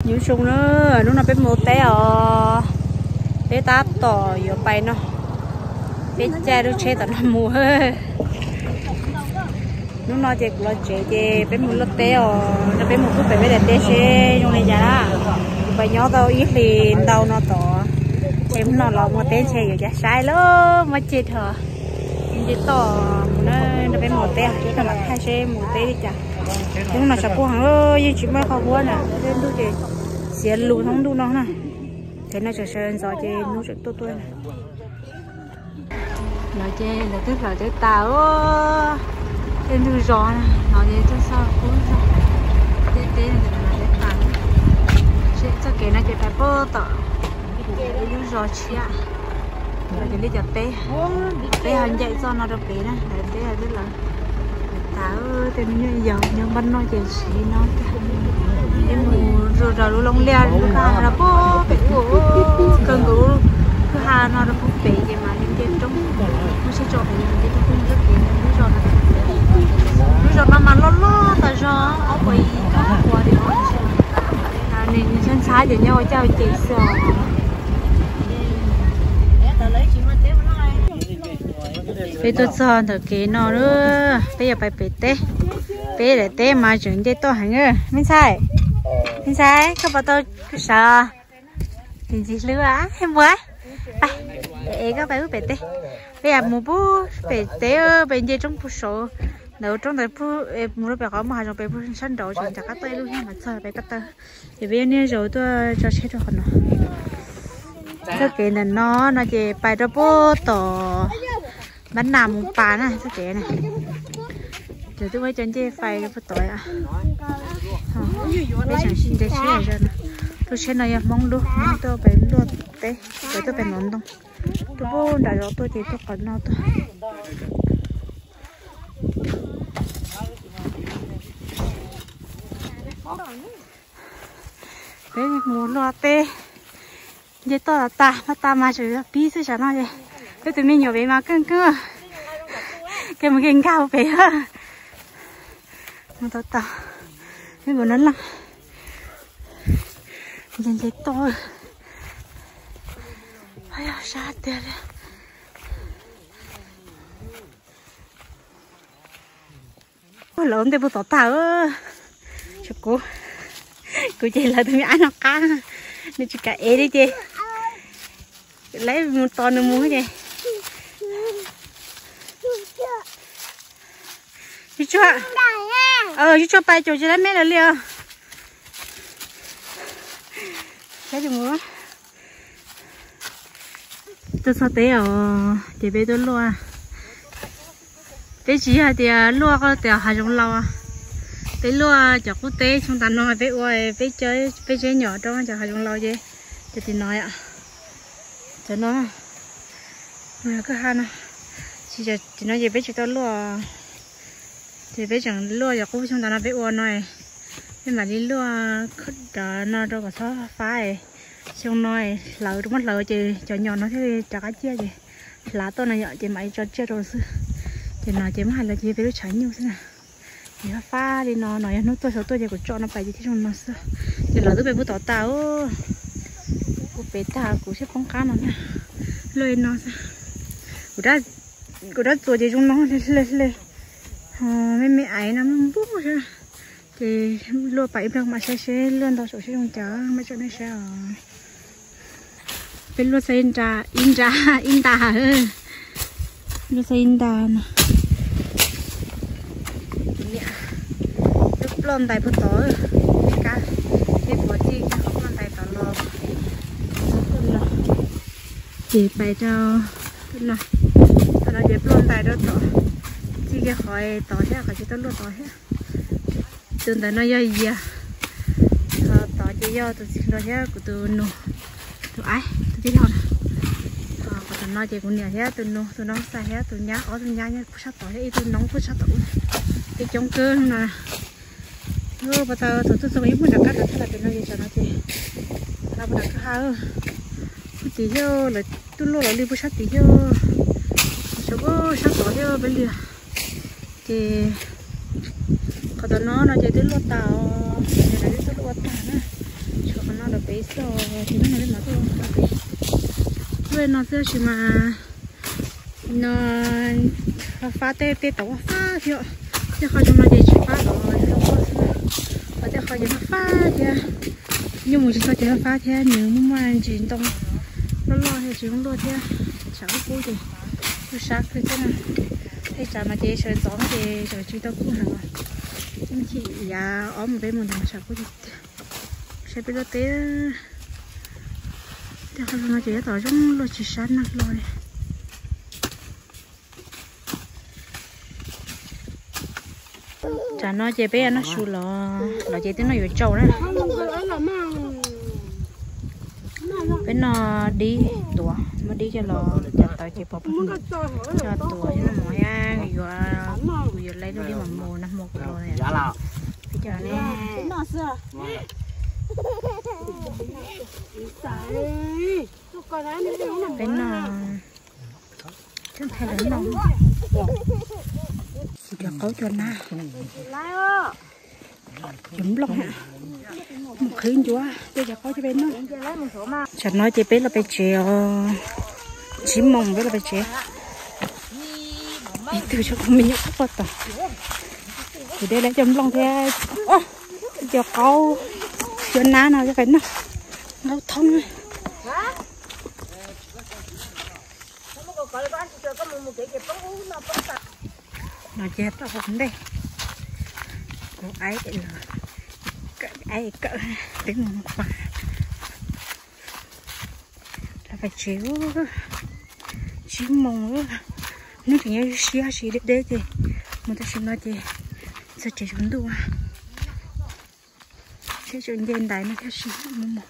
Nyob zoo na, hnub no peb mus teb os, peb tab tom yuav pais no, peb caij lub tsheb tom no mus. Hnub no ces kuv los tsev ces peb mus luaj teb os, no peb mus pub pem peb daim teb seb zoo li cas na. Kuv pais nyob tau ib hlis ntau no tod, ces hnub no los mus teb ntshe yuav cas saib lawm, muab ceg dhos. Nce toj mus na, no peb mus teb, no mam thaij seb mus teb li cas. Hnub no tshav kub heev, yeej tsis muaj qhov huab na, tej ntuj ces xiav lus thoob ntuj no na. Ces no tseem sawv ntxov ces hnub tseem tuaj tuaj na. No ces lawv twb hlawv teb tas, tej ntug zos no ces tuaj txog kub txog, tej teb no ces hlawv teb tas. Txoj kev no ces pais puag tom ib lub zos tshiab, no ces li cov teb, teb ho ncaim txoj no rau pem na, lawv teb ho twb lawv tas. Tej me nyuam yaus nyob npaj noj ces siv no. Peb mus rau lub loob liaj lub kwj ha no rau puag pem, kawg nkaus lub kwj ha no rau puag pem ces mam li nce roob, muaj siab tso pem nce roob, lub zos no, lub zos no mas loj loj tas zog, ob puas yim, ob puas li. Nws ntxhab ntxhab ces nyob ua caj ua ces xwb os. Peb tuaj txog ntawm kev no lawm, peb yuav pais pem teb. Peb daim teb mas tseem nce toj heev. Me ntxhais, me ntxhais, koj puas tau sawv? Ntxim hlub, mus, pais, es koj pais pub pem teb. Peb yuav mus pub pem teb, pem nce roob puag saud. Ntawm roob ntawd mus rau pem qhov muaj hav zoov pem puag sab nraud, tseem rov qab tuaj ib lub thiab mas txog pem ko taw. Ces peb yuav niaj zaus tuaj tso tsheb rau qhov no. Txoj kev ntawm no no ces pais rau puag tom Npab Nas mus pas na txoj kev na. Ces twb muaj cov ncej fais puag tod. Peb tseem nres tsheb zog no. Lub tsheb no yog Hmoob lub, Hmoob tuaj pem luaj teb, pem tuaj pem nov ntoo. Tuaj puag nram zos tuaj ces tuaj qhov no tuaj. Peb mus luaj teb, nce toj tas tas, pab tas mas tseem yog pib xwb tsam no es peb tus me nyuam pem mas keej keej, kev mus kev nkag pem. Mus tau tau, peb mus no laj, nce nce toj, sab tiag li. Lawv ntej puag tom tag, kuv, kuv ces lawv tus me ab no qab, nws tsis kam ev li ces lawv mus tos nws mus ces. Tsuag, tsuag pais caum tsis lab meb lawm li os. Tuaj txog teb os, ces peb tuaj luaj. Peb tsis yog tias luaj qhov tias hav zoov laus, peb luaj cov qub teb xyoo tas no peb ua, peb, peb tsev nyom rau cov hav zoov laus ces cov tim no, cov no, kwj ha no, tim no ces peb tsis tau luaj. Ces peb tseem luaj cov qub xyoo tas no peb ua no, peb mam li luaj no rau kom txhob fab. Xyoo no hlawv, muab hlawv ces cov nyom no thiaj li rov qab ciaj ces hlav tuaj no yom, ces mam li tso tsiaj rau xwb. Ces no ces muab hais los ces peb lub tshav nyuj xwb na. Ces fab fab li no, no yog hnub tuaj xyov tuaj ces kuv tso no pais ces thiaj zoo no xwb. Ces lawv twb pem puag tom tas, kuv pem tag kuv thiaj poob qab no na. Luaj li no xwb. Kuv rab txuas ces zoo no hle hle, me me aiv no npub xwb. Ces luaj pais ib pliag mam saib seb luaj ntau saum seb zoo cas mam tsom nej saib os. Peb luaj txog ib nra, ib nra, ib nta, luaj txog ib nta no. Niam, lub ploj ntais puag tod, nej kab, peb puav txij kiag qhov ploj ntais tod los. Ces pais rau no, thaum no ces ploj ntais rau tod, txij kiag qhov tod thiab, qhov tsis tau luaj tod thiab. Tus ntawd no yog Yias, tod ces yog tus txiv hluas thiab kuv tus nus, tus aib, tus tij laug na. Qhov tom no ces kuv niam thiab tus nus, tus noov xais thiab tus nyab, ob tug nyab nyob puag sab tod thiab ib tug noov puag sab tod ub. Peb coob kawg no. Pas tas thaum tuaj txog yeej muaj nram qab nram thaj lawm, pem no ces tsam no ces no puag nram kwj ha, puag tim thiab lawv tuaj luaj lawv li puag sab tim thiab, tsam puag sab tod thiab peb li. Ces qhov tom no no ces twb luaj tas os, ces lawv twb tuaj luaj ua tag na, tshuav Xwb ces peb mam tuaj. Lub no xwb tab sis mas no fab fab, tej tej tod fab fab thiab. Tej qhov zoo no ces tsis fab los zoo nkauj xwb, ho tej qhov ces fab fab thiab. Nyuj mus tsis txog ces fab fab thiab, nws muaj muaj ntsis ntoo loj loj thiab tsis zoo luaj thiab. Tshav kub kub ces kuj sab kawg thiab na. Tej tsam no ces sawv ntxov ces sawv tsis tau kuj heev os. Ib chim yav ob mus peb mus ntawd tshav kub tiag tiag. Saib peb lub teb, tej qhov no ces tab tom zoo luaj tsis sab neeg hlo li. Tsam no ces peb noj su los, los ces twb noj yuav tsau na. Peb noj dib tuav, muab dib coj los cov tawv ces pov coj tuav coj noj mov thiab. Yuav, kuv yuav laib lub dib mos mos no hmo kuv los. Peb cov ne, peb noj, coj nthaij lawv noj. Cov qaub cov nab, cov nplooj, mus qhwv ncuav coj cov qaub coj peb noj. Tsam no ces peb los pem tsev os, tsib moos peb los pem tsev. Ib tug tshaj kuv me nyuam qhuav tom, kuv de lawv cov nplooj thiab cov qaub cov nab no coj peb noj. Nqaub thoob. No ces tau ntej, kuv aib, aib kawm twb mus pas. Los pem tsev, tsib moos, hnub tseem yuav siab siab deb deb ces mus tam sim no ces txog tsev tsaus ntuj. Seb tseem nce ntais no thiab tsis mus mus.